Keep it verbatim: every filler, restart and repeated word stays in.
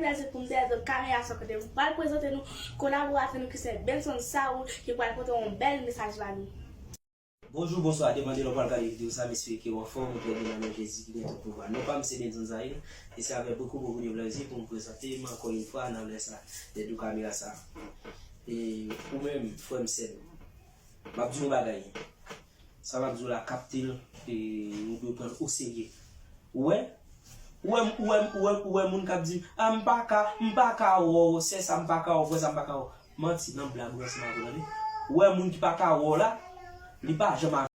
Plezi pou m te avèk kamera sa kote m pral prezante nou kolaboratè nou ki se Benson Saoul ki pral pote yon bèl mesaj ba nou. Bonjou, bonswa, depann de lè w pral gade videyo sa, m espere ke w anfòm, ou trè byen nan non Jezi ki gen tout pouvwa. Non pa m se Benson Saoul, e se avèk beaucoup beaucoup de plaisir pou m prezante m ankò yon fwa nan lè sa, dèyè do kamera sa. E ou menm, frè m, sè m, m ap di w yon bagay. Sa m ap di w la, kapte l, e ou dwe pran l oserye. Ou wè? Ou wè, ou wè, ou wè, ou wè moun k ap di, a, m pa ka, m pa ka wè w, sè sa, m pa ka wè w, frè sa, m pa ka wè w. Manti, nan blag ou ansanm avè w, tande. Ou wè moun ki pa ka wè w la, li pa janm